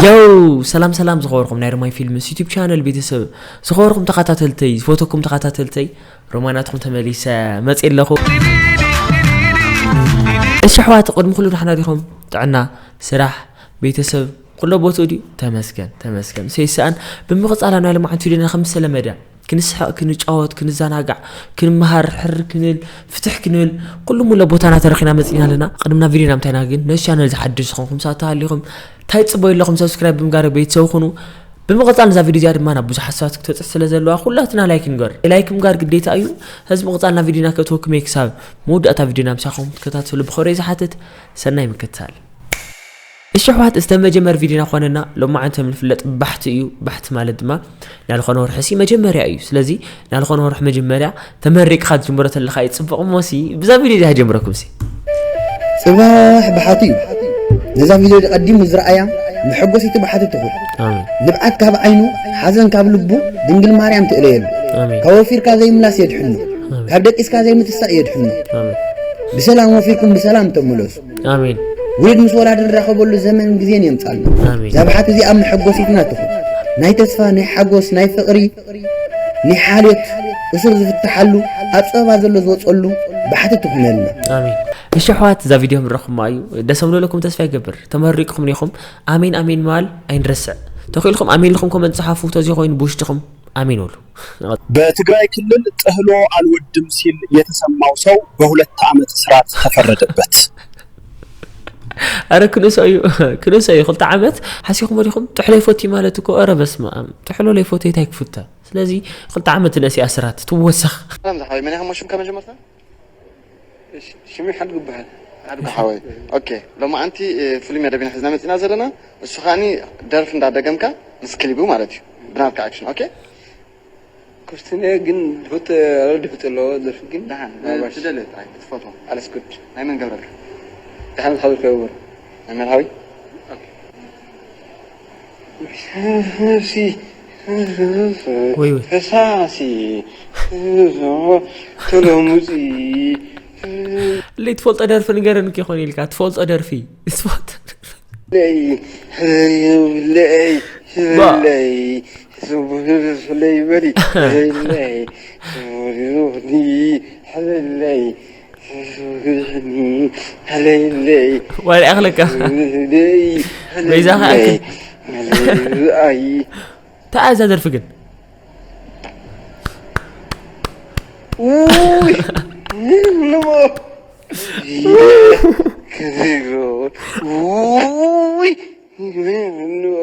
የው ሰላም ሰላም ዝኸበርኩም ናይ ሮማይ ፊልምስ ዩቲብ ቻነል ቤተሰብ፣ ዝኸበርኩም ተኸታተልተይ፣ ዝፈተኩም ተኸታተልተይ፣ ሮማይ ናትኩም ተመሊሰ መጽእ ኣለኹ። እሺ ኣሕዋት፣ ቅድሚ ኩሉ ደሕና ዲኹም? ጥዕና፣ ስራሕ፣ ቤተሰብ ኩሎ ቦትኡ ድዩ? ተመስገን ተመስገን። ሰይሰኣን ብምቕጻል ኣብ ናይ ልምዓት ቪድዮና ከም ዝተለመደ ክንስሕቕ፣ ክንጫወት፣ ክንዘናጋዕ፣ ክንመሃር፣ ሕር ክንብል፣ ፍትሕ ክንብል ኩሉ ሙለ ቦታና ተረኺና መጺና ኣለና። ቅድምና ቪድዮና ምታይና ግን ነዚ ቻነል ዝሓድሽ ዝኾንኩም ሰባት ተሃሊኹም እንታይ ጽበዩ ኣለኹም? ሰብስክራይብ ብምጋር ቤተሰብ ኩኑ። ብምቕጻል ነዛ ቪድዮ እዚኣ ድማ ናብ ብዙሓት ሰባት ክትበጽሕ ስለ ዘለዋ ኩላትና ላይክ ንገር። ላይክ ምጋር ግዴታ እዩ። ህዝቢ ምቕጻልና ቪድዮና ከተወክመ ክሳብ መወዳእታ ቪድዮና ምሳኹም ክትከታተሉ ብኸብረይ ዝሓትት። ሰናይ ምክትታል። እሺ ኣሕዋት፣ እስተ መጀመር ቪድዮና ኾነና። ሎማዓንቲ ከም ንፍለጥ ባሕቲ እዩ። ባሕቲ ማለት ድማ ናይ ዝኾነ ወርሒ ሲ መጀመርያ እዩ። ስለዚ ናይ ዝኾነ ወርሒ መጀመርያ ተመሪቅኻ ትጅምሮ ተለኻ እዩ ጽቡቕ እሞ ሲ ብዛ ቪድዮ እዚኣ ጀምረኩም ሲ። ጽባሕ ብሓቱ እዩ። ነዛ ቪድዮ ቀዲሙ ዝረኣያ መሐጎሲቲ ብሓቱ ትኹን። ኣሜን። ንብዓት ካብ ዓይኑ፣ ሓዘን ካብ ልቡ ድንግል ማርያም ትእለየሉ። ኣሜን። ካብ ወፊርካ ዘይምላስ የድሕኑ። ኣሜን። ካብ ደቂስካ ዘይምትሳእ የድሕኑ። ኣሜን። ብሰላም ወፊርኩም ብሰላም ተመለሱ። ኣሜን። ውሉድ ምስ ወላዲ ንራኸበሉ ዘመን ግዜን የምጻልና። ኣሜን። እዛ ብሓቲ እዚኣ መሐጎሲትና ትኹን። ናይ ተስፋ፣ ናይ ሓጎስ፣ ናይ ፍቕሪ፣ ናይ ሓልዮት እሱር ዝፍትሓሉ፣ ኣብ ጸበባ ዘሎ ዝወጸሉ ብሓቲ ትኹነልና። ኣሜን። እሺ ኣሕዋት፣ እዛ ቪድዮ ምረኹማ እዩ። ደስ ምለለኩም ተስፋ ይገብር። ተመሪቅኹም ኔኹም። ኣሜን ኣሜን ምባል ኣይንረስዕ። ተኽኢልኩም ኣሜን ኢልኩም ኮመንት ጸሓፉ። ተዘይኮይኑ ብውሽጥኹም ኣሜን በሉ። በትግራይ ክልል ጥህሎ አልወድም ሲል የተሰማው ሰው በሁለት ዓመት እስራት ተፈረደበት። ኣረ ክንእሶ እዩ፣ ክንእሶ እዩ። ክልተ ዓመት ሓሲኹም ወዲኹም ጥሕሎ ይፈቱ ማለት እኮ። ኣረ በስመ ኣብ፣ ጥሕሎ ለይፈቱ እንታይ ክፍተ? ስለዚ ክልተ ዓመት ነሲ ኣስራት ትወሰኽ። ሰላም ዝሓወይ፣ መን ኢኻ ሽምካ መጀመርታ? እሺ፣ ሽመይ ሓድጉ ይበሃል። ሓድጉ ሓወይ። ኦኬ፣ ሎማዓንቲ፣ እ፣ ፍሉይ መደብ ኢና ሒዝና መፂና ዘለና። እሱ ከዓኒ ደርፊ እንዳደገምካ ምስ ክሊቡ ማለት እዩ። ብናትካ ኣክሽን። ኦኬ? ኩርትነ ግን ድሑጥ፣ ኧረ ድሑጥ ኣለዎ ደርፊ ግን። ደሓን፣ እ፣ ባባሽ። ትደልዮ ጥራይ፣ ትፈትዎ። ኣለስ ጉድ። ናይ መን ገብረልካ? ደሓን ዝሓዘልካ ይውር። ናይ መርሃዊ? ኦኬ። ፈሳሲ። ወይ ወይ። ፈሳሲ። ቶሎ ሙጺ። ለይ ትፈልጦ ደርፊ ንገረን ከይኮነ ኢልካ፣ ትፈልጦ ደርፊ። ትፈልጦ ደርፊ። ለይ፣ ለይ፣ ለይ፣ ባ። ለይ፣ ለይ በሊ። ለይ፣ ለይ፣ ለይ፣ ለይ። ሃለይለይ። ዋላ ኣኽለካ። ሃለይለይ። በይዛኻ ሃለይለይ። ኣክል። ሃለይለይ። እንታይ እያ እዛ ደርፊ ግን? ውይ። ንሞ። ከዚሮ። ውይ። ንሞ።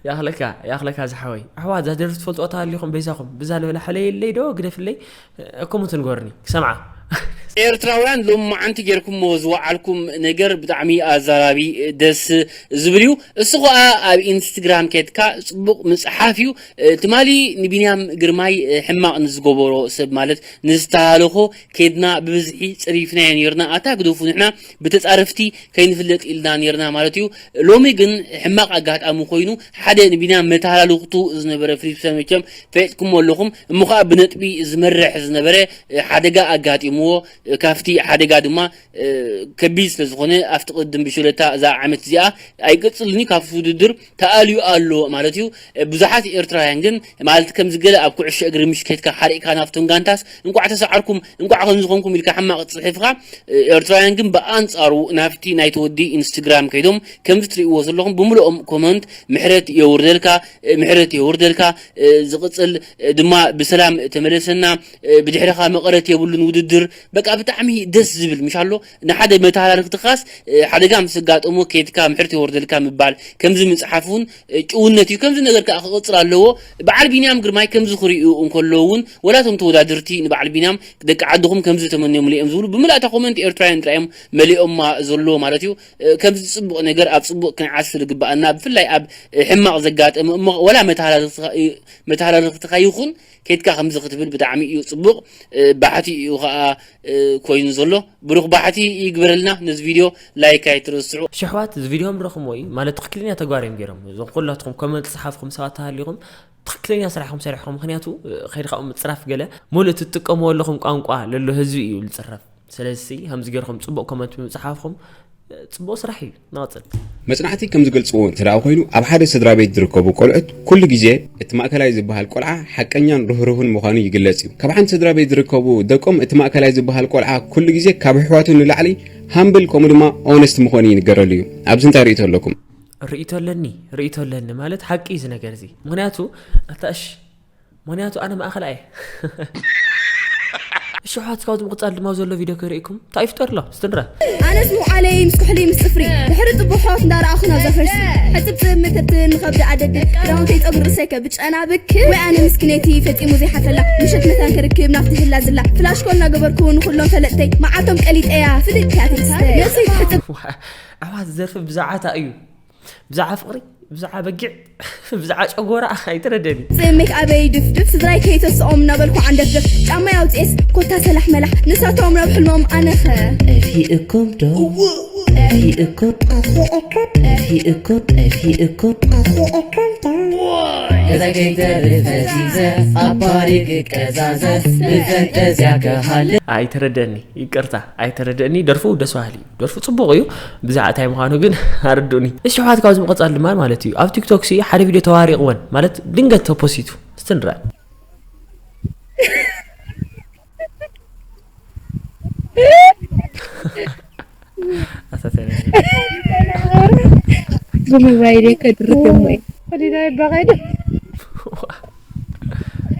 ያኽለካ፣ ያኽለካ ዝሓወይ። ኣሕዋት፣ እዛ ደርፊ ትፈልጥዋ ተሃሊኹም በይዛኹም ብዛ ልበላ ሓለየለይ ዶ ግደፍለይ፣ ኮመንት ንገሩኒ ክሰምዓ። ኤርትራውያን ሎማዓንቲ ጌርኩሞ ዝወዓልኩም ነገር ብጣዕሚ ኣዛራቢ፣ ደስ ዝብል እዩ። እሱ ኸኣ ኣብ ኢንስትግራም ኬድካ ጽቡቕ ምጽሓፍ እዩ። ትማሊ ንቢንያም ግርማይ ሕማቕ ንዝገበሮ ሰብ ማለት ንዝተሃለኾ ኬድና ብብዝሒ ጸሪፍናዮ ኔርና። ኣታ ግደፉ፣ ንሕና ብተጻረፍቲ ከይንፍለጥ ኢልና ኔርና ማለት እዩ። ሎሚ ግን ሕማቕ ኣጋጣሚ ኮይኑ ሓደ ንቢንያም መተሃላልኽቱ ዝነበረ ፍሊፕሰን መቸም ፈሊጥኩሞ ኣለኹም። እሞ ኸኣ ብነጥቢ ዝመርሕ ዝነበረ ሓደጋ ኣጋጢምዎ። ካብቲ ሓደጋ ድማ ከቢድ ስለ ዝኾነ ኣብቲ ቅድም ብሽለታ እዛ ዓመት እዚኣ ኣይቅጽልን እዩ፣ ካብቲ ውድድር ተኣልዩ ኣሎ ማለት እዩ። ብዙሓት ኤርትራውያን ግን ማለት ከምዚ ገለ ኣብ ኩዕሾ እግሪ ምሽ ከድካ ሓሪቕካ ናብቶም ጋንታስ እንቋዕ ተሰዓርኩም እንቋዕ ከምዚ ኾንኩም ኢልካ ሕማቕ ጽሒፍካ፣ ኤርትራውያን ግን ብኣንጻሩ ናብቲ ናይቲ ወዲ ኢንስትግራም ከይዶም ከምዚ ትርእይዎ ዘለኹም ብምልኦም ኮመንት ምሕረት የውርደልካ፣ ምሕረት የውርደልካ፣ ዝቕጽል ድማ ብሰላም ተመለሰና፣ ብድሕርኻ መቐረት የብሉን ውድድር። በቃ ብጣዕሚ ደስ ዝብል ምሽ ኣሎ። ንሓደ መተሃላልኽትኻስ ሓደጋ ምስ ኣጋጠሞ ከይድካ ምሕረት የወርደልካ ምባል ከምዚ ምጽሓፍ እውን ጭውነት እዩ። ከምዚ ነገር ከኣ ክቕጽል ኣለዎ። በዓል ቢንያም ግርማይ ከምዚ ክርእዩ እንከለዉ እውን ወላ እቶም ተወዳደርቲ ንበዓል ቢንያም ደቂ ዓድኹም ከምዚ ተመንዮምሉ እዮም ዝብሉ ብመላእታ ኮመንት ኤርትራውያን ጥራይ እዮም መሊኦማ ዘሎ ማለት እዩ። ከምዚ ጽቡቕ ነገር ኣብ ጽቡቕ ክንዓስል ዝግበኣና ብፍላይ ኣብ ሕማቕ ዘጋጠመ እሞ ወላ መተሃላልኽትኻ ይኹን ከይድካ ከምዚ ክትብል ብጣዕሚ እዩ ጽቡቕ። ባሕቲ እዩ ኸኣ ኮይኑ ዘሎ። ብሩኽ ባሕቲ ይግበረልና። ነዚ ቪድዮ ላይክ ኣይትረስዑ። ሽሕዋት እዚ ቪድዮ ምረኹም ወይ ማለት ትኽክለኛ ተግባር እዮም ገይሮም። እዞም ኩላትኩም ኮመንት ዝጸሓፍኩም ሰባት ተሃሊኹም ትኽክለኛ ስራሕኩም ሰሪሕኩም። ምኽንያቱ ከይድካ ምጽራፍ ገለ ሙሉእ እትጥቀምዎ ኣለኹም ቋንቋ ለሎ ህዝቢ እዩ ዝጽረፍ። ስለዚ ከምዚ ገይርኩም ጽቡቕ ኮመንት ብምጽሓፍኩም ጽቡቕ ስራሕ እዩ። ንቐጽል። መጽናዕቲ ከም ዝገልጽዎ እንተ ደኣ ኮይኑ፣ ኣብ ሓደ ስድራ ቤት ዝርከቡ ቆልዑት ኩሉ ግዜ እቲ ማእከላይ ዝበሃል ቆልዓ ሓቀኛን ርህሩህን ምዃኑ ይግለጽ እዩ። ካብ ሓንቲ ስድራ ቤት ዝርከቡ ደቆም እቲ ማእከላይ ዝበሃል ቆልዓ ኩሉ ግዜ ካብ ኣሕዋቱ ንላዕሊ ሃምብል ከምኡ ድማ ኦነስት ምዃኑ ይንገረሉ እዩ። ኣብዚ እንታይ ርእይቶ ኣለኩም? ርእይቶ ኣለኒ፣ ርእይቶ ኣለኒ ማለት ሓቂ እዩ እዚ ነገር እዚ። ምኽንያቱ ኣታ እሺ፣ ምኽንያቱ ኣነ ማእኸላይ እየ። እሺ ኣሕዋት፣ ካብዚ ምቕጻል ድማ ዘሎ ቪድዮ ከርእየኩም። እንታይ ይፍጠር ኣሎ? እስቲ ንርኣ። ኣነስ ምውዓለይ ምስ ኩሕሊ ምስ ጽፍሪ ድሕሪ ጽቡቕ ኣሕዋት እንዳረኣኹ ናብዛ ፈርሲ ሕጽብ ጽብ ምትብትን ንኸብዲ ኣደድብ ክዳውንተይ ጸጉሪ ርእሰይ ከብጨና ብክ ወይ ኣነ ምስኪነይቲ ፈጺሙ ዘይሓፍረላ ምሸት መታን ክርክብ ናብቲ ህላ ዝላ ፍላሽኮ እናገበርኩ ንኹሎም ፈለጥተይ መዓልቶም ቀሊጠያ ፍልጥ እያ ትስተ ነብሰይ ትሕጽብ። ኣሕዋት፣ ዘርፊ ብዛዓታ እዩ። ብዛዓ ፍቕሪ፣ ብዛዓ በጊዕ፣ ብዛዓ ጨጎራ ኣይተረደኒ። ጽሜክ ኣበይ ድፍድፍ ስድራይ ከይተስኦም እናበልኩ ዓንደፍደፍ ጫማይ ኣውፅኤስ ኮታ ሰላሕ መላሕ ንሳቶም ናብ ሕልሞም ኣነኸ ጠፊእኩም ዶ ጠፊእኩም ጠፊእኩም ጠፊእኩም ጠፊእኩም ገዛ ከይተርፍ ፈዚዘ ኣብ ፓሪ ክቀዛዘ ብፈንጠዝያ ከሃልፍ ኣይተረደኒ። ይቅርታ ኣይተረደእኒ። ደርፉ ደስ በሃሊ እዩ። ደርፉ ጽቡቕ እዩ። ብዛዕባ እንታይ ምዃኑ ግን ኣረድኡኒ። እሺ ኣሕዋት፣ ካብዚ ምቕጻል ድማ ማለት እዩ ኣብ ቲክቶክ ሲ ሓደ ቪድዮ ተዋሪቕወን ማለት ድንገት ተፖሲቱ እስቲ ንርኣ። ኣታተነ ብሞባይል ከድርገሞ እዩ። ወዲዳ ይባቀደ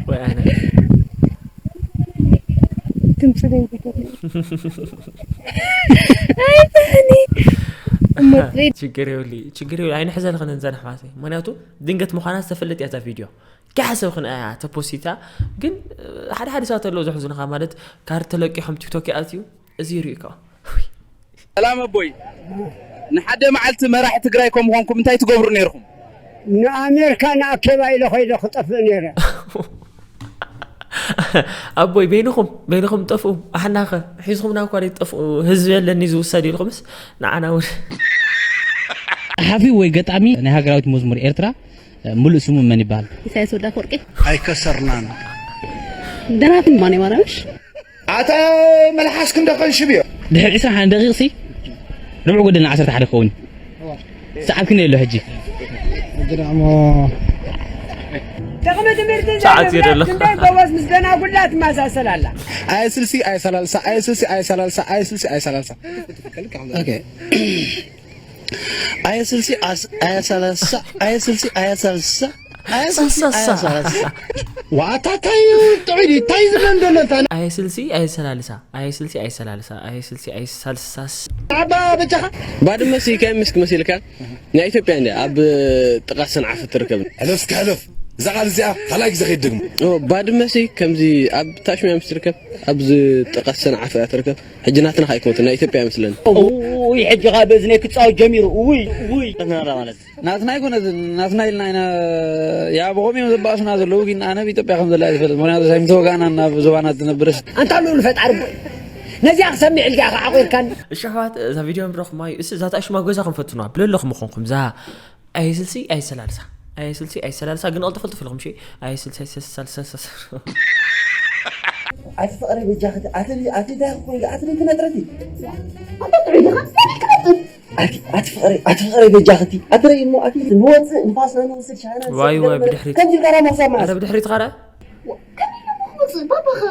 ወይ ኣነ ድምፂ ዘይብሉ ችግር የብሉ ችግር የብሉ ኣይንሕዘልኽን እንዘን ኣሕዋተይ ምክንያቱ ድንገት ምዃና ዝተፈለጥ እያ እዛ ቪድዮ ጋሕ ሰብ ክንኣያ ተፖሲታ ግን ሓደ ሓደ ሰባት ኣለዉ ዘሕዝኑኻ ማለት ካርድ ተለቂሖም ቲክቶክ ይኣትዩ እዚ ይርእዩ ከዓ ሰላም ኣቦይ ንሓደ መዓልቲ መራሒ ትግራይ ከም ምኾንኩም እንታይ ትገብሩ ነይርኹም ንኣሜሪካ ንኣኬባ ኢለ ኮይደ ክጠፍእ ነይረ ኣቦይ በይንኹም በይንኹም ጠፍኡ ኣሕናኸ ሒዝኹምና እኳ ጠፍኡ ህዝቢ የለኒ ዝውሰድ ኢልኩምስ ንዓና እውን ጸሓፊ ወይ ገጣሚ ናይ ሃገራዊት መዝሙር ኤርትራ ምሉእ ስሙ መን ይበሃል? ኢሳያስ ወደ ኣፈወርቂ። ኣይከሰርናን። ደራፊ ማን ማራምሽ? ኣታ መልሓስ ክንደ ከንሽብ እዮ። ድሕሪ ዕስራን ሓደን ደቂቕ ሲ ርብዕ ጎደልና ዓሰርተ ሓደ ክኸውን እዩ። ሰዓት ክንደይ ኣሎ ሕጂ? ሕጂ ደሞ ጥቕሚ ትምህርቲ ሰዓት እየ ዘለኹ። ዘይምፍላጥ ክንደይ ጎበዝ ምስ ደናጉላ ትመሳሰል ኣላ። ኣየ ስልሲ ኣየ ሰላልሳ ኣየ ስልሲ ኣየ ሰላልሳ ኣየ ስልሲ ኣየ ሰላልሳ። ኦኬ። ኣየ ስልሲ ኣስ ኣየ ሰላልሳ ኣየ ስልሲ ኣየ ሰላልሳ ኣየ ስልሲ ኣየ ሰላልሳ። ዋታ ታይ ጥዑይ ታይ ዝመን ዘሎ ታ ኣየ ስልሲ ኣየ ሰላልሳ ኣየ ስልሲ ኣየ ሰላልሳ ኣየ ስልሲ ኣየ ሰላልሳ። ኣባ በጃኻ ባድመ ሲ ከይ ምስክ መሲልካ ናይ ኢትዮጵያ እንደ ኣብ ጥቃ ሰንዓፈ ትርከብ። ሕለፍ እስከ ሕለፍ እዛ ቃል እዚኣ ካልኣይ ግዜ ከይትደግሞ። ኦ ባድመ ሲ ከምዚ ኣብ ታሽሚያ ምስ ትርከብ ኣብዚ ጥቃ ሰንዓፈ እያ ትርከብ። ሕጂ ናትና ከይኮነት ናይ ኢትዮጵያ ይመስለኒ። ውይ ሕጂ ካብ እዝነይ ክፃወት ጀሚሩ ውይ ውይ ናትና ማለት ናትና ኣይኮነትን ናትና ኢልና ኢና ያብኾም እዮም ዘባእሱና ዘለዉ ግን ኣነ ኣብ ኢትዮጵያ ከም ዘላ እየ ዝፈልጥ ምክንያቱ ሳይ ምስ ወጋእና ናብ ዞባና ትነብርስ ኣንታ ልኡል ፈጣሪ እሞ ነዚኣ ክሰምዕ ኢልካ ኢኻ ዓቑርካኒ እሺ ኣሕዋት እዛ ቪድዮ ንረኽማ እዩ እስ እዛ ታሽማ ገዛ ክንፈትኗ ብለለኹም ምኾንኩም እዛ ኣይስልሲ ኣይሰላልሳ ኣይስልሲ ኣይሰላልሳ ግን ቀልጥፍ ቀልጥፍ ኢልኩም ሺ ኣይስልሲ ኣይሰላልሳ ኣቲ ፍቕረይ በጃኽቲ ኣቲ ኣቲ እንታይ ኮይኑ ኣቲ ደይ ትነጥረቲ ኣቲ ጥዑይ ዲኻ ኣቲ ኣቲ ፍቕረይ ኣቲ ፍቕረይ በጃኽቲ ኣቲ ረይ እሞ ኣቲ ንወፅእ ንፋስና ንወስድ ሻህና ዋይ ዋይ ብድሕሪት ከምዚ ቃራ መኽሳብ ማለት ኧረ ብድሕሪት ቃራ ከመይ ኢለ ክወፅእ ባባኻ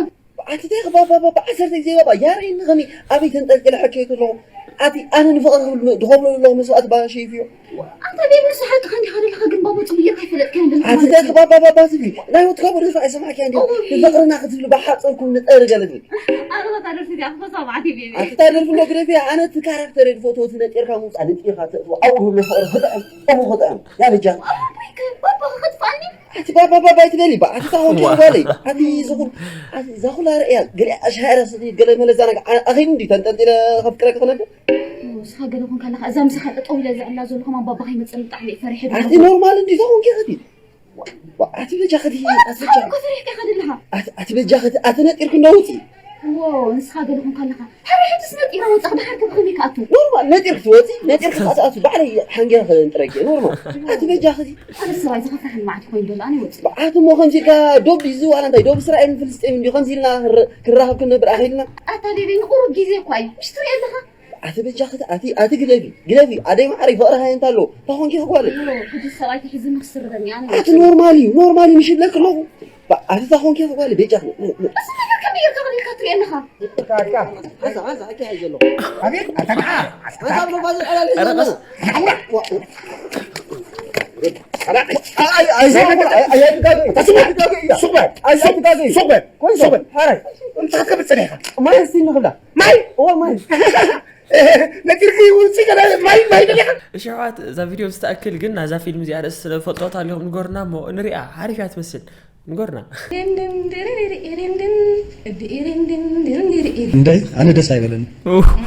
ኣቲ እንታይ ባባባባ ዓሰርተ ግዜ ባባ ያረይኒ ከመይ ኣበይ ተንጠልጢለ ሕከይ ከለኹ ኣቲ ኣነ ንፍቕሪ ክብል ድኸፍሎ ዘለኹ መስዋእቲ ባሻ ይፍዮ ኣታ ቤቢ ንሱ ሓቅኻ እንዲኻ ዘለኻ ግን ባባ ጽቡቕ ጌርካ ኣይፈለጥካን ዘለኻ ኣቲ ማለት እንታይ እዩ። ባባባባ ትብሊ ናይ ወትካ ወደ ዝፋ ኣይሰማዕኪ እንዲ ንፍቕርና ክትብሊ ብሓፀርኩም ንጠሪ ገለ ትብል ኣረ እታ ደርፊ እዚኣ ክትፈትዋ መዓት እዩ ቤቢ ኣቲ እታ ደርፊ እንዶ ግደፊ ኣነ እቲ ካራክተር ድፈትዎ እቲ ነጢርካ ምውፃእ ነጢርካ ተእትዎ ኣብኡ ህሎ ፍቕሪ ክጥዕም ጥሙ ክጥዕም ያ በጃ ኣቦይከ ባባኻ ከጥፍኣኒ ኣቲ ባባባባ ኣይትበሊ ባ ኣቲ ታኾንኪ ጓለይ ኣቲ ዝኹል ኣቲ እዛ ኩላ ርእያ ገሊኣ ኣሻሃራ ስቲ ገለ መለ እዛ ነገር ኣኺሉ እንዲ ተንጠልጢለ ከፍቅረኪ ክነብር ንስኻ ገለ ኹን ከለኻ እዛ ምሳኻ ጠጠው ኢለ ዝዕላ ዘለኹ ማን ባባ ከይመፅእ ብጣዕሚ እየ ፈሪሐ ኣቲ ኖርማል እንዲ ታኾንኪ ኣቲ ኣቲ በጃ ከቲ ኣቲ በጃ ከቲ ኣቲ ነጢር ክንዳውፂ ንስኻ ገለ ኹን ከለኻ ሓደ ሕጂ ስነጥ ኢላ ወጻ ክድሓር ከብኸመይ ክኣቱ ኖርማል ነጢር ክትወጺ ነጢር ክትኣትኣቱ ባዕለይ ሓንጊያ ክጥረግ እየ ኖርማል ኣቲ በጃ ኸዚ ኣነ ሰብኣይ ዝኸፍሕ ልማዓት ኮይኑ ዘሎ ኣነ ይወጽእ ኣቲ እሞ ከምዚ ኢልካ ዶብ ድዩ ዝዋላ እንታይ ዶብ እስራኤልን ፍልስጤምን ድዩ ከምዚ ኢልና ክራኸብ ክንነብር ኣኺልና ኣታ ዴደይ ንቑሩብ ግዜ እኳ እዩ ምሽ ትርኢ ኣለኻ ኣቲ በጃኺ ኣቲ ኣቲ ግደፊ ግደፊ ኣደይ ማዕረይ ፍቕሪ ሃየ እንታ ኣለዎ እንታይ ኾንኪ ጓለይ? ሕጂ ሰብኣይ ተሒዙ ንክስርበኒ ኣነ ኣቲ ኖርማል እዩ ኖርማል እዩ ምሽ ይብለክ ኣለኹ። ኣቲ እንታይ ኾንኪ ጓለይ በጃኺ። እሱ ነገር ከመይ ጌርካ ክሪእካ ትሪእኒ ኢኻ? ሓንሳ ሓንሳ ኣኪ ሓይ ዘለኹ። ኣቤት ኣታ ደኣ ኣታ ደኣ ሓንሳ ብሎ ባዚ ዕላል እዩ ዘሎ። ነጢርኪ ውፅእ ገለ ማይ ማይ ደሊኻ እሺ ኣሕዋት እዛ ቪድዮ ምስ ትኣክል ግን ናዛ ፊልም እዚኣ ርእሲ ስለዝፈልጦ ታሊኹም ንገሩና እሞ ንሪኣ ሓሪፍ እያ ትመስል ንገሩና እንታይ ኣነ ደስ ኣይበለኒ።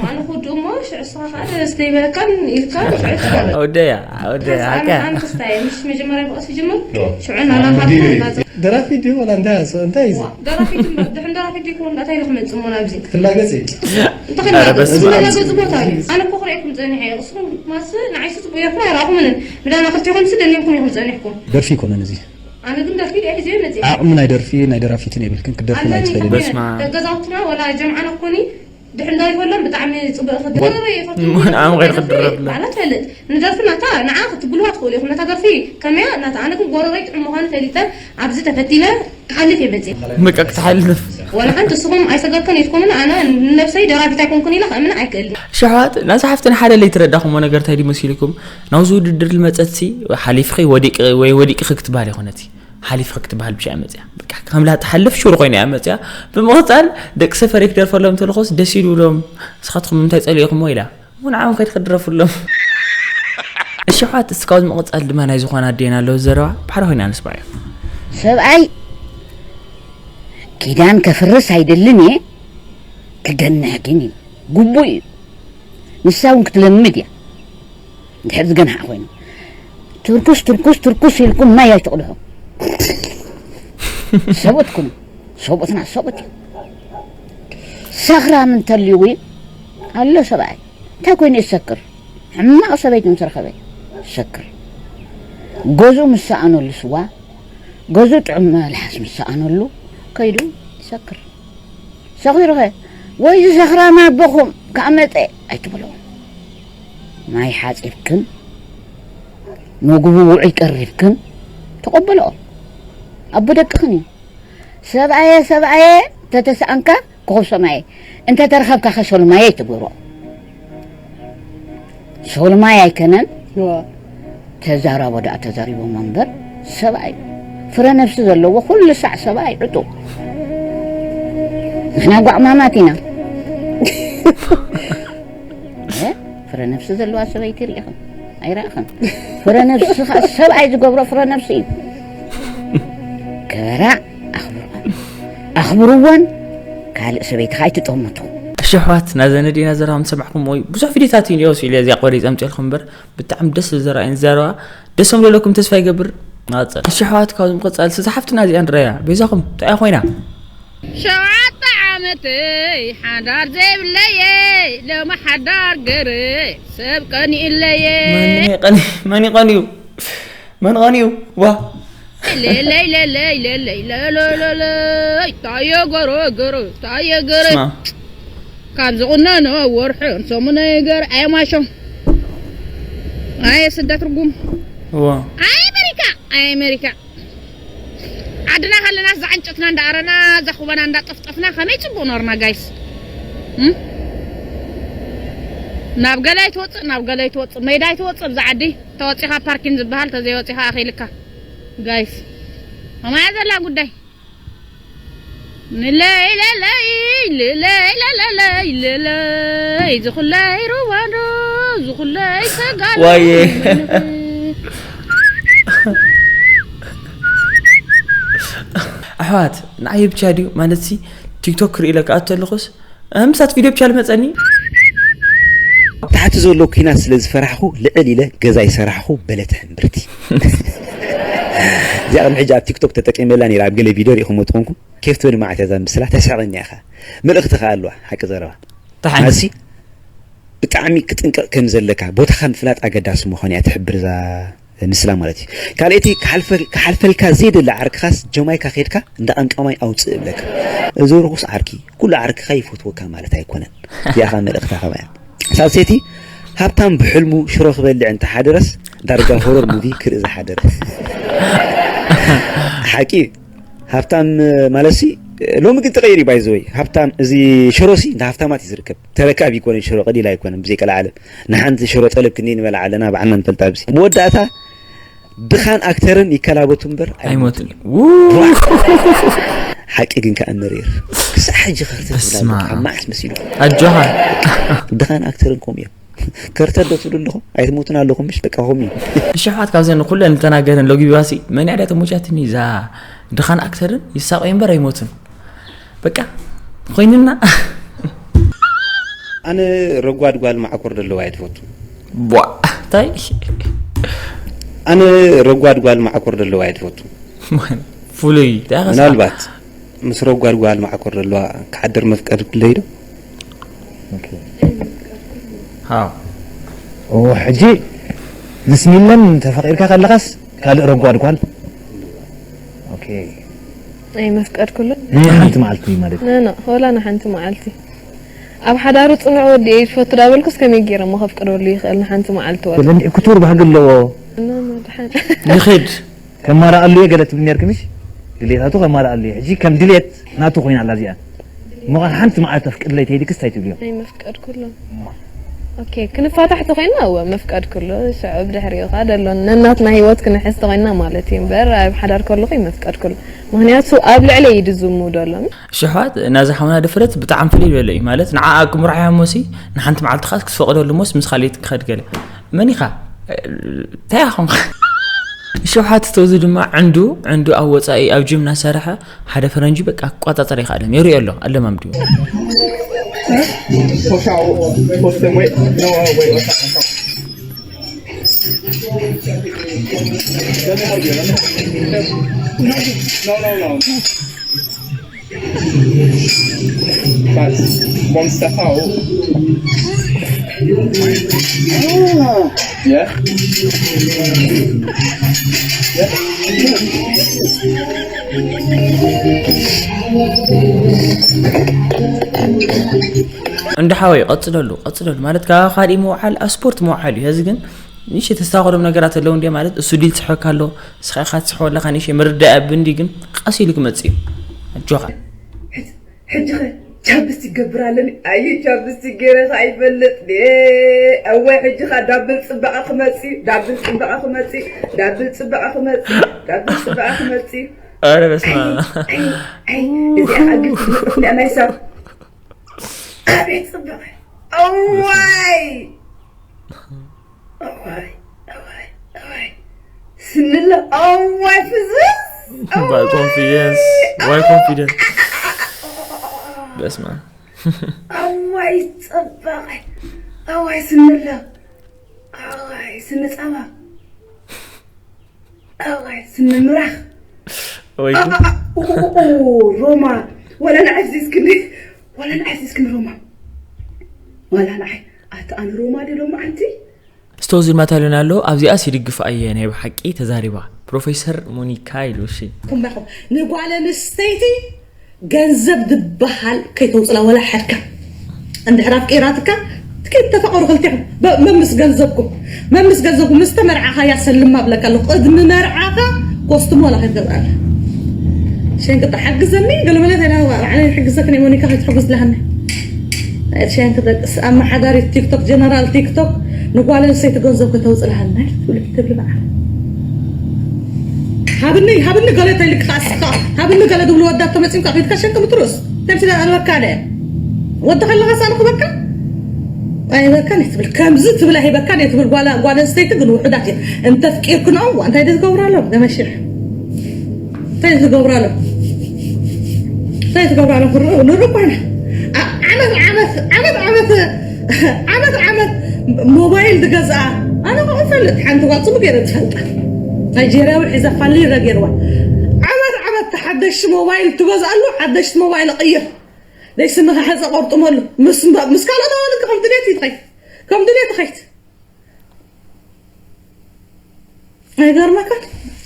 ኣነ ክወድኡ እሞ ሽዑ እስኻ ከዓ ደስ ዘይበለካን ኢልካ ሽዑ ትዛረብ። ኣወደያ ኣወደያ ሓቀያ ኣነ ክስታይ ምሽ መጀመርያ ብቐስ ይጅምር ሽዑ ናናኻትኩም እናፀ- ደራፊ ድዩ ወላ እንታይ ኣስ- እንታይ እዩ? ደራፊ ድም- ድሕን ደራፊ ድዩ ክውን እንታይ ኢሉ ክመፅእ እሞ ናብዚ ትላገፅ እዩ። እንተኸናገፅ በስመ ኣብ። ዝመለገፁ ቦታ እዩ። ኣነ እኮ ክርእየኩም ፀኒሐ እየ። እስኹም ማስ ንዓይ ስፅቡ እያኩም ኣይረኣኹምንን። ምዳና ክልቴኹም ስ ደኒምኩም ኢኹም ፀኒሕኩም። ደርፊ ይኮነን እዚ። ኣነ ግን ደርፊ ድያ ሒዘዮ መፅእ። ዓቕሚ ናይ ደርፊ ናይ ደራፊትን የብልክን ክትደርፊ ናይ ትፈልጥ። በስመ ኣብ። ገዛውትና ወላ ጀምዓና ኮኒ ድሕንዳይ ከሎም ብጣዕሚ ፅቡቅ ክድረበ ይፈቱ ንዓም ገይር ክድረብ ኣላ። ኣላ ትፈልጥ ንደርፊ ናታ ንዓ ክትብልዋ ትኽእሉ ኢኹም ነታ ደርፊ ከመያ ናታ ኣነ ግን ጎረረይ ጥዑም ምዃኑ ፈሊጠ ኣብዚ ተፈቲነ ክሓልፍ እየ መፅእ በቃ ክትሓልፍ ዋላ ሓንቲ እስኹም ኣይሰገርክን ኢልኩምን ኣነ ንነብሰይ ደራፊት ኣይኮንኩን ኢለ ከእምን ኣይክእልን ሽሕዋት ናዛ ሓፍትና ሓደ ለይትረዳኹሞ ነገር እንታይ ድዩ መሲልኩም ናብዚ ውድድር ልመፀትሲ ሓሊፍኺ ወዲቂ ወይ ወዲቅኺ ክትበሃል ይኾነቲ ሓሊፍኺ ክትበሃል ብሻ እያ መፅያ በቃ ከም ላ ትሓልፍ ሹር ኮይና እያ መፅያ ብምቕፃል ደቂ ሰፈረይ ክደርፈሎም ተልኾስ ደስ ይብሎም ንስኻትኩም እንታይ ፀሊእኹሞ ኢላ እውን ዓም ከይድ ክድረፍሎም እሺ ኣሕዋት እስካብ ዝምቕፃል ድማ ናይ ዝኾነ ኣዴና ኣለዉ ዘረባ ብሓደ ኮይና ንስማዕ እዩ ሰብኣይ ኪዳን ከፍርስ ኣይደልን እየ ክገንሕ ግን እዩ ግቡእ እዩ ንሳ እውን ክትለምድ እያ እንድሕር ዝገንሓ ኮይኑ ትርኩስ ትርኩስ ትርኩስ ኢልኩም ማይ ኣይትቕድሑ ሰብኡት ኩኑ ሰብኡትና ሰብኡት እዩ ሰኽራም እንተልዩ ኣሎ ሰብኣይ እንታይ ኮይኑ ይሰክር ሕማቕ ሰበይቲ ምስ ረኸበ ይሰክር ገዝኡ ምስ ሰኣነሉ ስዋ ገዝኡ ጥዑም መልሓስ ምስ ሰኣነሉ ከይዱ ይሰክር ሰኺሩኸ ወይ ዝሰኽራም ኣቦኹም ከዓ መፀ ኣይትበልኦ ማይ ሓፂብክን ምግቡ ውዑይ ቀሪብክን ተቐበልኦ ኣቦ ደቅኽን እዩ ሰብኣየ ሰብኣየ ተተሰኣንካ ኮኸብ ሰማየ እንተ ተረኸብካ ከ ሶልማየ ኣይትገብሮ ሶልማይ ኣይከነን ተዛራቦ ደኣ ተዛሪቦሞ እምበር ሰብኣይ ፍረ ነብሲ ዘለዎ ኩሉ ሳዕ ሰብኣይ ዕጡ ንሕና ጓዕማማት ኢና ፍረ ነብሲ ዘለዋ ሰበይቲ ርኢኽን ኣይረእኽን ፍረ ነብሲ ከዓ ሰብኣይ ዝገብሮ ፍረ ነብሲ እዩ ከበራ ኣኽብርዋ ኣኽብርወን ካልእ ሰበይቲ ከዓ ኣይትጠምቱ እሺ ኣሕዋት ናዘን ኣዴና ዘረባ ምስ ሰማዕኹም ወይ ብዙሕ ቪድዮታት እዩ እኒኦ ስኢለ እዚኣ ቆሪፀ ኣምፅኤልኩም እምበር ብጣዕሚ ደስ ዝብል ዘረባ እየን ዝዛረባ ደስ ከም ዘለኩም ተስፋ ይገብር ንቐፅል እሺ ኣሕዋት ካብ ምቕፃል ስዛ ሓፍትና እዚኣ ንረያ በይዛኹም እንታይ ኮይና ሸውዓተ ዓመተይ ሓዳር ዘይብለየ ሎሚ ሓዳር ገረ ሰብ ቀኒእለየ መን ይቐንዩ መን ይቐንዩ ዋ ለለይ ለለይ ለለይ ለለለይ ታየ ገረ ገረ ታየ ገረ ካብ ዝቑነኖ ወርሕን ሰሙነይ ገር ኣየማሾ ኣየ ስደት ርጉም እዋ ኣይ ኣሜሪካ ኣይ ኣሜሪካ ዓድና ከለና እዛ ዕንጨትና እንዳኣረና እዛ ኩበና እንዳጠፍጠፍና ከመይ ፅቡቅ ኖርና ጋይስ ናብ ገላይ ትወፅእ ናብ ገላይ ትወፅእ መይዳይ ትወፅእ ብዛ ዓዲ ተወፂኻ ፓርኪን ዝበሃል ተዘይወፂኻ ኣኺልካ ጋይስ ከማያ ዘላ ጉዳይ ንለይ ለለይ ልለይ ለለለይ ልለይ ዝኹለይ ሩዋንዶ ዝኹለይ ሰጋሎ ዋየ ኣሕዋት ንዓይ ብቻ ድዩ ማለት ሲ ቲክቶክ ክርኢ ኢለ ክኣቱ ኣለኹስ ምሳት ቪድዮ ብቻ ልመፀኒ ታሕቲ ዘሎ ኩናት ስለ ዝፈራሕኹ ልዕል ኢለ ገዛ ይሰራሕኹ በለት ሕምብርቲ እዚኣ ቅድሚ ሕጂ ኣብ ቲክቶክ ተጠቂመላ ነይራ ኣብ ገለ ቪድዮ ሪኢኹሞ ትኾንኩም ኬፍ ትብል መዓት እያ እዛ ምስላ ተስሕቐኒ ኢኻ መልእኽቲ ከኣ ኣለዋ ሓቂ ዘረባ ተሓንሲ ብጣዕሚ ክጥንቀቕ ከም ዘለካ ቦታኻ ምፍላጥ ኣገዳሲ ምዃኑ እያ ትሕብር እዛ ምስላ ማለት እዩ ካልእቲ ክሓልፈልካ ዘይደሊ ዓርክኻስ ጀማይካ ከድካ እንዳ ቀምቃማይ ኣውፅእ እብለካ እዚ ርኹስ ዓርኪ ኩሉ ዓርክኻ ይፈትወካ ማለት ኣይኮነን እዚኣኻ መልእኽታ ከማያ ሳልሰይቲ፣ ሃብታም ብሕልሙ ሽሮ ክበልዕ እንተሓደረስ ዳርጋ ሆረር ሙቪ ክርኢ ዝሓደረ። ሓቂ እዩ። ሃብታም ማለት ሲ ሎሚ ግን ተቐይሩ ባይዘወይ። ሃብታም እዚ ሽሮ ሲ እንተ ሃብታማት እዩ ዝርከብ። ተረካቢ ኣይኮነን ሽሮ፣ ቀሊል ኣይኮነን። ብዘይ ቀልዓለም ንሓንቲ ሽሮ ጠለብ ክንደይ ንበልዓ ኣለና፣ ባዕልና ንፈልጣ። ብዚ መወዳእታ ድኻን ኣክተርን ይከላበቱ እምበር ኣይሞትን። ሓቂ ግን ከኣ መሪር። ክሳዕ ሕጂ ከርተት ትብላ በስመ ኣለካ፣ ኣብ። መዓስ መሲሉ። ኣጆኻ። ድኻን ኣክተርን ከምኡ እዮም። ከርተት ዶ ትብሉ ኣለኹም? ኣይትሞቱን ኣለኹም፣ ምሽ በቃ ከምኡ እዩ። እሺ፣ ኣሕዋት፣ ካብዘን ኩለን ዝተናገረን ሎጊቢባሲ መን እያ ድያ ተሞቻትኒ? እዛ ድኻን ኣክተርን ይሳቐዩ እምበር ኣይሞቱን። በቃ ኮይንና። ኣነ ረጓድ ጓል ማዕኮር ደለዋ እየ ትፈቱ። ቧ፣ እንታይ? ኣነ ረጓድ ጓል ማዕኮር ደለዋ እየ ትፈቱ። ፍሉይ እንታይ ኸ ምናልባት ምስ ረጓድ ጓል ማዕኮር ደለዋ ክሓድር መፍቀድ ክለይ ዶ? ሃው። ኦ፣ ሕጂ ምስ ሚለን ተፈቂርካ ከለኻስ ካልእ ረጓድ ጓል? ኦኬ። ኣይ መፍቀድኩሉ። ናይ ሓንቲ መዓልቲ ማለት እዩ። ኖ፣ ኖ፣ ወላ ንሓንቲ መዓልቲ። ኣብ ሓዳሩ ጽኑዕ ወዲ እየ ዝፈቱ ዳበልኩስ ከመይ ገይረ እሞ ከፍቅደሉ ይኽእል ንሓንቲ መዓልቲ ወዲ? ስለዚ ክቱር ባህጊ ኣለዎ። ኖ፣ ኖ፣ ድሓን። ይኽድ። ከማላኣሉ እየ ገለ ትብል ነርኪ ምሽ? ድሌታቱ ከማላኣሉ እየ። ሕጂ ከም ድሌት ናቱ ኮይና ኣላ እዚኣ። እሞ ሓንቲ መዓልቲ ኣፍቅድለይ ተይልክስ እንታይ ትብልዮ? ኣይ መፍቀድኩሉ። ኦኬ፣ ክንፋታሕ ተኾይንና እወ መፍቀድኩሉ። ሽዑ ብድሕሪኡ ኸኣ ደሎ ነናትና ህይወት ክንሕዝ ተኾይንና ማለት እዩ። እምበር ኣብ ሓዳር ከለኹ ይመፍቀድኩሉ። ምኽንያቱ ኣብ ልዕለይ እዩ ድዝሙ ደሎ። ሽሕዋት ናዛ ሓውና ድፍረት ብጣዕሚ ፍልይ ዝበለ እዩ። ማለት ንዓኣ ክምርሖ እያ እሞሲ ንሓንቲ መዓልቲ ኸኣ ክትፈቕደሉ እሞስ ምስ ካልእ ክኸድ ገለ። መን ኢኻ? እንታይ ኢኻ ኾንካ? ሽውሓት ተውዚ ድማ ዕንዱ፣ ዕንዱ ኣብ ወጻኢ ኣብ ጂም እናሰርሐ ሓደ ፈረንጂ በቃ ክቋጻጸር ኣይከኣለን። የርእዮ ኣሎ፣ ኣለማምድዎ። Push out, push them, wait. No, no, wait, what's that? Let me help you, let me help you. No, no, no, no. That's one step out. Ah, yeah. Yeah. እንዳ ሓወይ ቀጽለሉ፣ ቀጽለሉ። ማለት ካብ ካልእ ምውዓል ኣብ ስፖርት ምውዓል እዩ። ሕዚ ግን ንእሽተይ ተስተኻኽሎም ነገራት ኣለዉ እንድየ። ማለት እሱ ድዩ ዝስሕበካ ኣሎ፣ ንስኻ ኢኻ ትስሕቦ ኣለኻ። ንእሽተይ ምርዳእ ኣብ እንዲ ግን ቀስ ኢሉ ክመጽእ እዩ። ኣጆኻ። ሕጂ ኸ ቻፕስቲክ ገብር ኣለኒ። ኣየ ቻፕስቲክ ገይረ ኸ ኣይፈልጥ ድየ? እዋይ ሕጂ ኸ ዳብል ጽባቐ ክመጽእ እዩ፣ ዳብል ጽባቐ ክመጽእ እዩ፣ ዳብል ጽባቐ ክመጽእ እዩ፣ ዳብል ጽባቐ ክመጽእ እዩ። ኣረ በስመ ኣብ። ኣይ፣ ኣይ፣ ኣይ፣ እዚኣ ኸ ግልጽ መጽእ ናይ ሳብ። ኣቤት ጽባቐ። እዋይ። እዋይ፣ እዋይ፣ እዋይ። ስንለ፣ እዋይ፣ ፍዝዝ። እዋይ፣ confidence፣ እዋይ፣ confidence። በስመ ኣብ። እዋይ፣ ጽባቐ። እዋይ፣ ስንለ። እዋይ፣ ስኒ ጸባ። እዋይ፣ ስኒ ምራኽ። ወይ ኣ፣ ኣ፣ ኣ፣ ኡ፣ ኡ፣ ኡ፣ ኡ፣ ሮማ። ወላ ንዓይ ፍዚዝክኒ። ወላ ንዓይ ፍዚዝክኒ፣ ሮማ። ወላ ንዓይ። ኣታ ኣነ ሮማ ድየ ሎማዓንቲ? ስቶዚ ድማ ተልዩና ኣሎ። ኣብዚኣስ ይድግፋ እየ ናይ ብሓቂ ተዛሪባ። ፕሮፌሰር ሞኒካ ኢሉ፣ እሺ። ኩምባኹም ንጓል ኣንስተይቲ ገንዘብ ዝበሃል ከይተውፅላ ወላ ሓድካ። እንድሕር ኣፍቂራትካ፣ ትኬት ተፋቐሩ ክልቲኹም። በ-፣ መምስ ገንዘብኩም። መምስ ገንዘብኩም። ምስ ተመርዓኻያ ሰልማ ብለካ ኣለኹ። ቅድሚ መርዓኻ ኮስትሞ ወላ ከይትገብራላ። ሸንቅጣ ሓግዘኒ፣ ገለ መለት ኣይና ባዕለይ ክሕግዘክን እየ፣ ሞኒካ ከይትሕጉዝ ለሃኒ። ሸንክ ደቅስ ኣመሓዳሪት ቲክቶክ፣ ጀነራል ቲክቶክ፣ ንጓል ኣንስተይቲ ገንዘብ ከተውፅእ ለሃኒ። ትብል፣ ትብል በዓል። ሃብኒ፣ ሃብኒ ገለ ተይልካ እስኻ፣ ሃብኒ ገለ ዝብሉ ወዳት ተመፂምካ ከይትካ ሸንክ ምትሩስ። ተምሲላ ኣልበካ ደ። ወዲ ከለኻ ሳንኹ በካ? ኣይበካን እየ ትብል። ከምዚ ትብል ኣይበካን እየ ትብል ጓል፣ ጓል ኣንስተይቲ ግን ውሑዳት እየን። እንተፍቂርክንኦም እንታይ ዝገብሩ ኣለዉ? ገመሽሕ። እንታይ ዝገብሩ ኣለዉ? እንታይ ዝገብሩ ኣለዉ? ንርኢ፣ ንርኢ እኮ ኢና። ዓ-፣ ዓመት፣ ዓመት፣ ዓመት፣ ዓመት፣ ዓመት፣ ዓመት ሞባይል ዝገዝኣ። ኣነ እኮ እፈልጥ፣ ሓንቲ ጓል ጽቡቅ ገይረ ዝፈልጣ። ናይጄርያዊ ሒዛ ፋሊራ ገይርዋ። ዓመት፣ ዓመት ሓደሽቲ ሞባይል ትገዝኣሉ፣ ሓደሽቲ ሞባይል እቕይር። ደይ ስንኻ ሕጸ ቆርጥመሉ። ምስ፣ ምስ ካልኦት ኣዋልድ ከም ድሌት ይትኸይድ። ከም ድሌት ይኸይድ። ኣይገርመካን?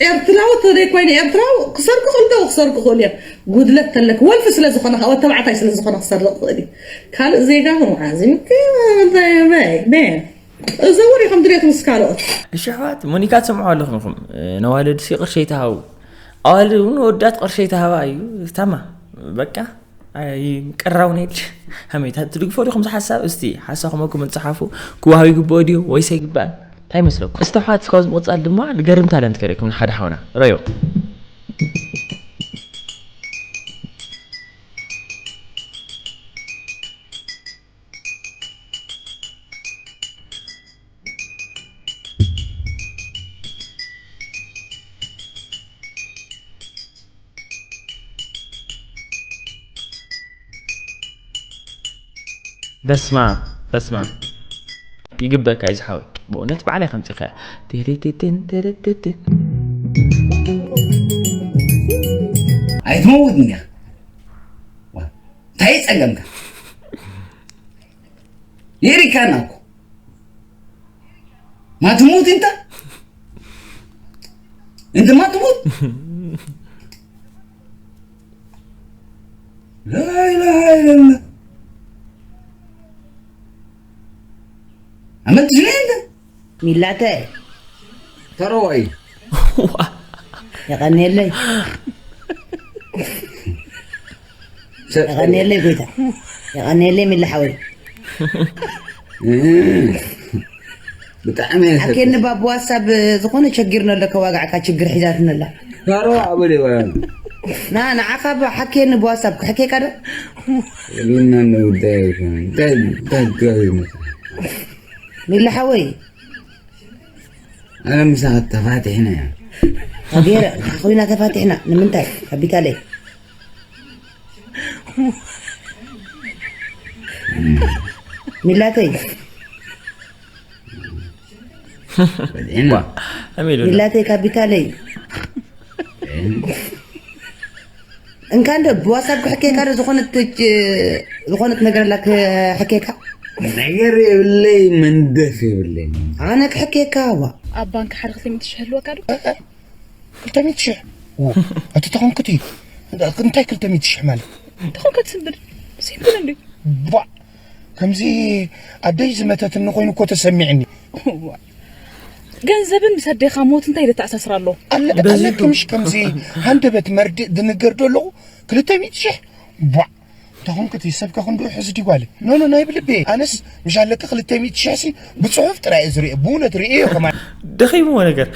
ኤርትራዊ ተዘይኮይኑ ኤርትራዊ ክሰርቁ ክእልተው ክሰርቁ ክእሉ እዮም። ጉድለት ተለክ ወልፊ ስለ ዝኾነ ወተባዕታይ ስለ ዝኾነ ክሰርቅ ክእል እዩ። ካልእ ዜጋ መዓዚም እዘውር ከም ድሌት ምስ ካልኦት። እሺ ኣሕዋት ሞኒካ ትሰምዑ ኣለኹም ኢኹም። ነዋለድሲ ቅርሸይ ተሃቡ ኣዋልድ እውን ወዳት ቅርሸይ ተሃባ እዩ። ታማ በቃ ቅራው ነድ ሃሜታ ትድግፎ ዲኹም ዝሓሳብ እስቲ ሓሳኹመኩም እንፅሓፉ። ክዋሃብ ይግብኦ ድዩ ወይስ ኣይግባእን? እንታይ ይመስለኩም? እስቲ ኣሕዋት እስካብ ዝምቕፃል ድማ ንገርም ታለንት ከርእኩም ንሓደ ሓውና ረዮ። በስማ በስማ ይግበካ እዩ ዝሓወይ። ብእውነት ባዕላይ ከምፂኸያ ቴሌቴቴን ቴሌቴቴን ኣይትመውት እንዲያ እንታይ ጸገምካ ይሪካና እኮ ما تموت انت انت ما تموت لا اله الا الله عملت شنو انت ሚላተይ ተረዋይ የቐንየለይ የቐንየለይ ጎይታ የቐንየለይ ሚላ ሓወይ ብጣዕሚ እየ ሓኬኒ ባብ ዋትሳብ ዝኾነ ቸጊርና ኣሎ ከዋጋዕካ ችግር ሒዛትኒ ኣላ ተረዋ ኣበል ይበላል ና ንዓኻ ባ ሓኬኒ ብዋትሳብ ክሕኬካ ዶ ልና ነው ጉዳይ እንታይ እንታይ ጉዳይ ነው ሚላ ሓወይ ኣነ ምሳኻ ተፋቲሕና እያ ገይረ ንዓኻ ኮይና ተፋቲሕና ንምንታይ ካፒታለይ ሚላተይ በዚሕና ኣሜሉ ሚላተይ ካፒታለይ እንካ እንደ ብዋትሳፕ ክሕኬካ ዶ ዝኾነት ዝኾነት ነገር ኣላ ክሕኬካ ነገር የብለይ መንደፍ የብለይ ኣነ ክሕኬካ ዋ ኣብ ባንክ ሓደ ክልተ ሚእቲ ሽሕ ህልወካ ዶ ክልተ ሚእቲ ሽሕ እቲ ተኾንክቲ እንታይ ክልተ ሚእቲ ሽሕ ማለት ተኾንከት ስምብል ሲምብል እንዲ ቧ ከምዚ ኣደይ ዝመተትኒ ኮይኑ እኮ ተሰሚዕኒ ገንዘብን ምስ ኣዴኻ ሞት እንታይ ዘተኣሳስር ኣሎ ኣለክምሽ ከምዚ ሃንደበት መርድእ ዝንገር ዶ ኣለኹ ክልተ ሚእቲ ሽሕ ቧ ተኾንክቲ ሰብካ ክንድኡ ሕዚ ዲጓለ ኖኖ ናይ ብልቤ ኣነስ ምሽ ኣለካ ክልተ ሚእቲ ሽሕ ሲ ብፅሑፍ ጥራይ እየ ዝርኦ ብእውነት ርእዮ ከማ ደኺምዎ ነገር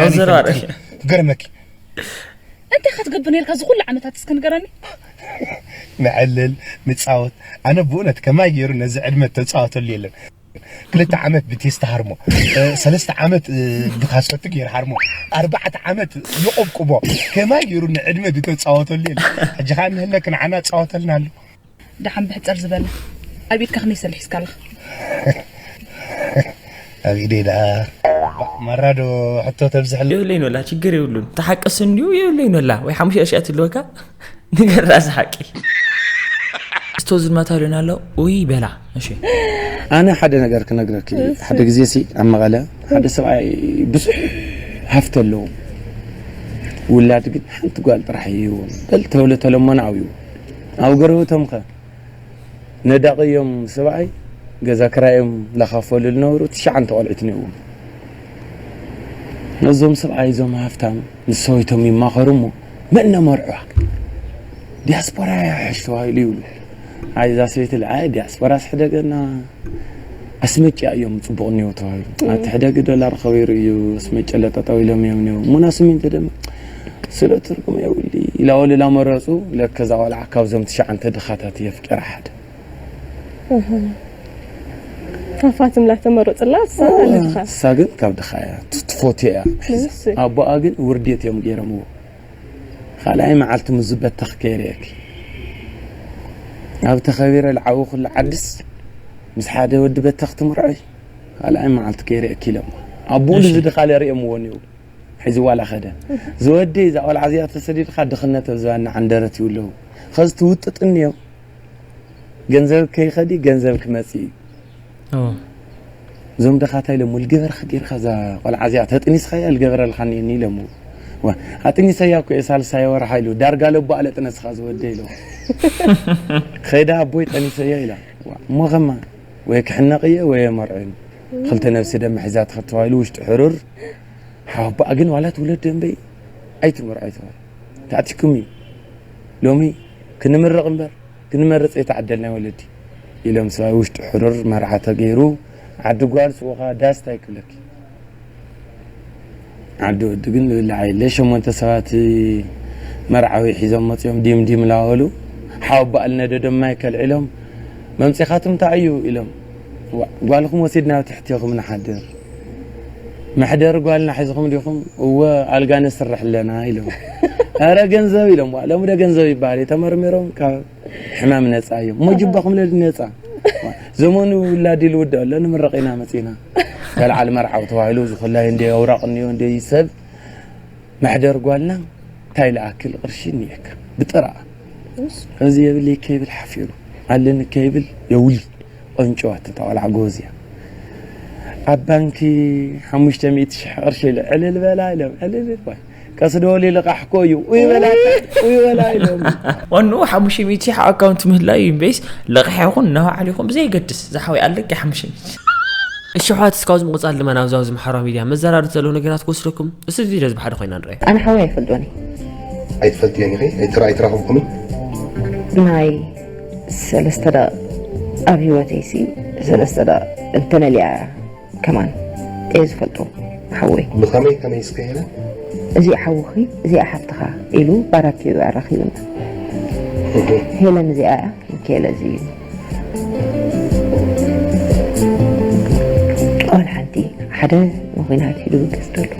ኣውዘራረ ገርመኪ እንታይ ክትገብር ነርካ እዚ ኩሉ ዓመታት እስከ ንገረኒ ንዕልል ንፃወት ኣነ ብእውነት ከማይ ገይሩ ነዚ ዕድመ ተፃወተሉ የለን ክልተ ዓመት ብቴስታ ሃርሞ ሰለስተ ዓመት ብካሰቱ ገይር ሃርሞ ኣርባዕተ ዓመት ይቆብቁቦ ከማይ ገይሩ ንዕድመ ዝተፃወተሉ የለን ሕጂ ከዓ ንህለክ ንዓና ፃወተልና ኣሎ ደሓን ብሕፅር ዝበለ ኣብ ኢድካ ክንደይ ሰልሒ ስካለኻ ኣብ ኢደይ ደኣ ማራዶ ሕቶ ተብዝሕለ የብለይን ወላ ችግር የብሉን ተሓቀስ እንዲዩ የብለይን ወላ ወይ ሓሙሽተ ሽያ ትልወካ ንገር ራእሲ ሓቂ ስቶ ዝድማታሉን ኣሎ ውይ በላ እሺ ኣነ ሓደ ነገር ክነግረኪ ሓደ ግዜ ሲ ኣብ መቐለ ሓደ ሰብኣይ ብዙሕ ሃፍቲ ኣለዎ ውላድ ግን ሓንቲ ጓል ጥራሕ ይህዎም በል ተወለተለሞን ኣብዩ ኣብ ጎረበቶም ከ ነዳቒ እዮም ሰብኣይ ገዛ ክራዮም ላኻፈሉ ዝነበሩ ትሽዓንተ ቆልዑት ነይዎም ነዞም ሰብኣይ እዞም ሃፍታም ምስ ሰበይቶም ይማኸሩ እሞ መን ነመርዕዋ ዲያስፖራ ያሕሽ ተባሂሉ ይብሉ ኣይዛ ሰበይቲ ለኣይ ዲያስፖራ ስሕደገና ኣስመጭያ እዮም ፅቡቕ እኒው ተባሂሉ ኣቲ ሕደጊ ዶላር ከበይሩ እዩ ኣስመጭ ለጠጠው ኢሎም እዮም እኒው ሙና ስሚንቶ ደም ስለ ትርጉም የብሊ ኢላወሉ ላመረፁ ለከዛ ቆልዓ ካብዞም ትሽዓንተ ድኻታት የፍቅራ ሓደ ሃፋትም ላተመረፅላ እሳ ኣለትኻ እሳ ግን ካብ ድኻ እያ ትፎት እያ ኣቦኣ ግን ውርዴት እዮም ገይሮምዎ ካልኣይ መዓልቲ ምስ ዝበተኽ ከይርእየኪ ኣብ ተኸቢረ ልዓዊ ኩሉ ዓድስ ምስ ሓደ ወዲ በተኽ ትምርዖይ ካልኣይ መዓልቲ ከይርእየኪ ኢሎም ኣቦኡ ንዚ ድኻለ ርእየምዎ ነይሩ ሕዚ ዋላ ኸደ ዝወደይ እዛ ቆልዓ እዚኣ ተሰዲድካ ድኽነት ኣብ ዝባና ዓንደረት ይብለዉ ኸዚ ትውጥጥኒ እዮም ገንዘብ ከይኸዲ ገንዘብ ክመጽእ እዩ እዞም ደኻታ ኢሎም፣ "ልገበርካ ጌርካ እዛ ቆልዓ እዚኣ ተጥኒስካያ ልገበረልካ እኒአኒ" ኢሎም። "ዋ፣ ኣጥኒሰያ እኮ እየ ሳልሳይ ወርሓ" ኢሉ፣ "ዳርጋ ለቦ ኣለ ጥነስኻ ዝወደ" ኢሎም። ከይዳ ኣቦይ ጠኒሰያ ኢላ። "ዋ፣ እሞ ከማ ወይ ክሕነቕ እየ ወይ የመርዖ" ኢሉ። ክልተ ነብሲ ደም ሒዛ ትኸድ ተባሂሉ ውሽጢ ሕሩር። ሓወቦኣ ግን ዋላ ትውለድ ደንበይ ኣይትመርዖ ኣይተባህለ። ተኣቲኩም እዩ። ሎሚ ክንምረቕ እምበር ክንመርጽ ኣይተዓደልናይ ወለዲ ኢሎም ሰብኣይ ውሽጢ ሕሩር መርዓ ተገይሩ። ዓዲ ጓል ስወኻ ዳስ እንታይ ክብለኪ? ዓዲ ወዲ ግን ዝብላዕ የለ። ሸሞንተ ሰባት መርዓዊ ሒዞም መጺኦም ዲም ዲም ላበሉ። ሓወቦኣ ልነደዶም ማይ ከልዒሎም፣ "መምጺኻትም እንታይ እዩ?" ኢሎም። "ዋ፣ ጓልኹም ወሲድና ኣብ ትሕቲኹም ንሓድር። መሕደሪ ጓልና ሒዝኹም ዲኹም?" "እወ፣ ኣልጋ ነስርሕ ኣለና" ኢሎም። "ኣረ ገንዘብ" ኢሎም። "ዋ፣ ሎሚ ዶ ገንዘብ ይበሃል? ተመርሚሮም ካብ ሕማም ነጻ እዮም። እሞ ጅባኹም ለዲ ነጻ። ዘመኑ ውላድ ይልውድ ኣሎ፣ ንምረቕ ኢና መጺና። ተልዓል መርዓዊ ተባሂሉ ዝኹላይ እንደ ኣውራቕ እኒኦ እንደ ሰብ መሕደር ጓልና እንታይ ልኣክል ቅርሺ እኒኤካ? ብጥራኣ። እዚ የብለይ ከይብል ሓፊሩ። ኣለኒ ከይብል የውሊ። ቆንጭዋ እታ ቆልዓ ጎበዝ እያ። ኣብ ባንኪ ሓሙሽተ ሚእቲ ሽሕ ቅርሺ ኢለ ዕልል በላ ኢሎም፣ ዕልል በል። ቀስ ዶ ወሊ ልቓሕ እኮ እዩ። ኡይ በላ፣ ኡይ በላ ኢሎም። ዋንኡ ሓሙሽተ ሚእቲ ኣብ ኣካውንት ምህላው እዩ እምበይስ፣ ልቓሕ ይኹን ንባዕሉ ይኹን ብዘየገድስ፣ ዝሓወይ ኣለኪ ሓሙሽተ ሚእቲ። እሺ፣ ኣሕዋት፣ እስካብ እዚ ምቕጻል ድማ ናብዛ ኣብዚ ማሕበራዊ ሚድያ መዘራረብቲ ዘለዉ ነገራት ክወስደኩም፣ እስቲ ቪድዮ እዚ ብሓደ ኮይና ንርኣዮ። ኣነ ሓወይ ኣይፈልጦን እየ። ኣይትፈልጥዮን ኢኺ? ኣይትራ-፣ ኣይትራኸብኩምን? ናይ ሰለስተ ደቂቕ ኣብ ህይወተይሲ ሰለስተ ደቂቕ እንተመሊኣ እያ። ከማን እየ ዝፈልጦ ሓወይ። ብኸመይ ከመይ እስከ ሄለን? እዚኣ ሓውኺ፣ እዚኣ ሓፍትኻ ኢሉ ባራኪ እዩ ኣራኺቡና። እህ። ሄለን እዚኣ እያ፣ ሚካኤል እዚ እዩ። ኦል ሓንቲ ሓደ ንኹናት ሂዱ ገዝተሉ።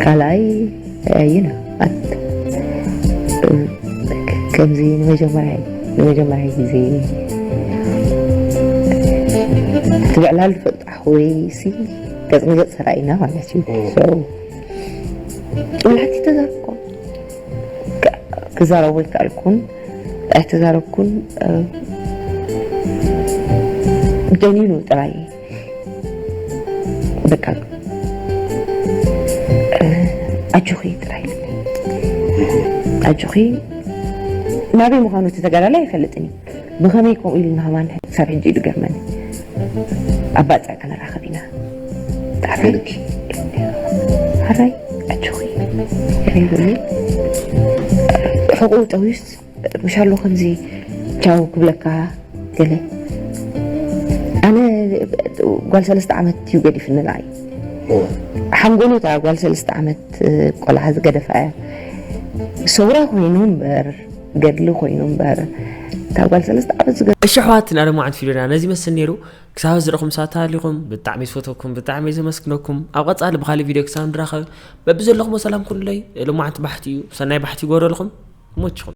ካልኣይ፣ እ፣ you know፣ ኣት-፣ እ፣ ከምዚ ንመጀመርያ፣ ንመጀመርያ ግዜ ትብዕላሉ ፈልጣ ወይ ሲ ገጽ ንገጽ ተራኢና ማለት እዩ። እም። So፣ ወላቲ ተዛረብኩም። ክ-፣ ክዛረቡ ኣይከኣልኩን፣ ኣይተዛረብኩን፣ እ፣ ደኒኑ ጥራይ። በቃ፣ እ፣ ኣጆኺ ጥራይ። ኣጆኺ ናበይ ምዃኑ እቲ ተጋዳላይ ኣይፈልጥን እዩ። ብኸመይ ከምኡ ኢሉ ንኸማን ክሳብ ሕጂ እዩ ዝገርመኒ። ኣብ ባጽዕ ክንራኸብ ኢና። ጣዕመ ኢልኪ። ሓራይ ኣጆኺ። ሕራይ በሊ። ሕቑኡ ጠውዩስ፣ ምሻሎ ከምዚ ቻው ክብለካ ገለ። ኣነ ጓል ሰለስተ ዓመት እዩ ገዲፍኒ ንዓይ። እወ። ሓንጎሉ እታ ጓል ሰለስተ ዓመት ቆልዓ ዝገደፋ እያ። ሰውራ ኮይኑ እምበር፣ ገድሊ ኮይኑ እምበር፣ እታ ጓል ሰለስተ ዓመት ዝገ- እሺ ኣሕዋትና፣ ሎማዓንቲ ቪድዮና ነዚ ይመስል ነይሩ። ክሳብ ዝረኹም ሳታ ኣሊኹም ብጣዕሚ ዝፈተኩም፣ ብጣዕሚ ዘመስግነኩም። ኣብ ቀጻሊ ብኻልእ ቪድዮ ክሳብ ንራኸብ በብዘለኹም ሰላም ኩኑለይ። ሎማዓንቲ ባሕቲ እዩ፣ ሰናይ ባሕቲ ይጎረልኹም። ይመችኹም።